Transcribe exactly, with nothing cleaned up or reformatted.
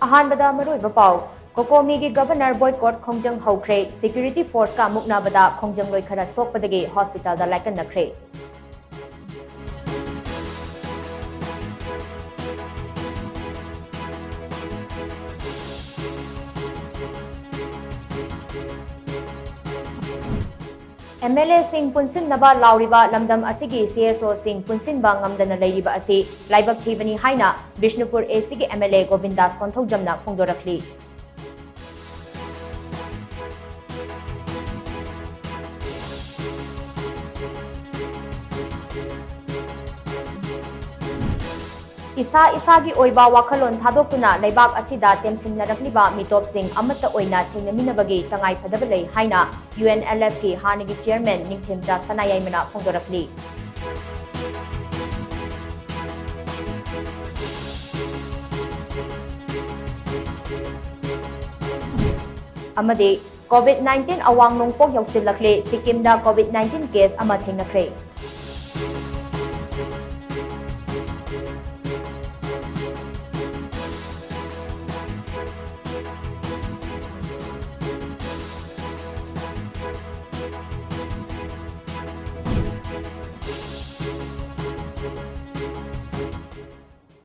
ꯑꯍꯥꯟꯕꯗ ꯃꯔꯨꯑꯣꯏꯕ ꯄꯥꯎ꯫ ꯀꯣꯀꯣꯃꯤꯒꯤ ꯒꯕꯔꯅꯔ ꯕꯣꯏꯀꯣꯠ ꯈꯣꯡꯖꯪ ꯍꯧꯈ꯭ꯔꯦ꯫ ꯁꯦꯀ꯭ꯌꯨꯔꯤꯇꯤ ꯐꯣꯔꯁꯀ ꯃꯨꯛꯅꯕꯗ ꯈꯣꯡꯖꯪꯂꯣꯏ ꯈꯔ ꯁꯣꯛꯄꯗꯒꯤ ꯍꯣꯁꯄꯤꯇꯥꯜꯗ ꯂꯥꯏꯀꯠꯅꯈ꯭ꯔꯦ꯫ ꯑꯦꯝ ꯑꯦꯜ ꯑꯦꯁꯤꯡ ꯄꯨꯟꯁꯤꯟꯅꯕ ꯂꯥꯎꯔꯤꯕ ꯂꯝꯗꯝ ꯑꯁꯤꯒꯤ ꯁꯤ ꯑꯦꯁ ꯑꯣꯁꯤꯡ ꯄꯨꯟꯁꯤꯟꯕ ꯉꯝꯗꯅ ꯂꯩꯔꯤꯕ ꯑꯁꯤ ꯂꯥꯏꯕꯛ ꯊꯤꯕꯅꯤ ꯍꯥꯏꯅ ꯕꯤꯁꯅꯨꯄꯨꯔ ꯑꯦꯁꯤꯒꯤ ꯑꯦꯝ ꯑꯦꯜ ꯑꯦ ꯒꯣꯕꯤꯟꯗꯥꯁ ꯀꯣꯟꯊꯧꯖꯝꯅ ꯐꯣꯡꯗꯣꯔꯛꯂꯤ꯫ ꯏꯁꯥ ꯏꯁꯥꯒꯤ ꯑꯣꯏꯕ ꯋꯥꯈꯜꯂꯣꯟ ꯊꯥꯗꯣꯛꯇꯨꯅ ꯂꯩꯕꯥꯛ ꯑꯁꯤꯗ ꯇꯦꯝꯁꯤꯟꯅꯔꯛꯂꯤꯕ ꯃꯤꯇꯣꯞꯁꯤꯡ ꯑꯃꯠꯇ ꯑꯣꯏꯅ ꯊꯦꯡꯅꯃꯤꯟꯅꯕꯒꯤ ꯇꯉꯥꯏꯐꯗꯕ ꯂꯩ ꯍꯥꯏꯅ ꯌꯨ ꯑꯦꯟ ꯑꯦꯜ ꯑꯦꯐꯀꯤ ꯍꯥꯟꯅꯒꯤ ꯆꯤꯌꯔꯃꯦꯟ ꯅꯤꯡꯊꯦꯝꯆꯥ ꯁꯅꯥꯌꯥꯏꯃꯅ ꯐꯣꯡꯗꯣꯔꯛꯂꯤ꯫ ꯑꯃꯗꯤ COVID nineteen ꯑꯋꯥꯡ ꯅꯣꯡꯄꯣꯛ ꯌꯧꯁꯤꯜꯂꯛꯂꯦ, ꯁꯤꯛꯀꯤꯝꯗ COVID nineteen ꯀꯦꯁ ꯑꯃ ꯊꯦꯡꯅꯈ꯭ꯔꯦ꯫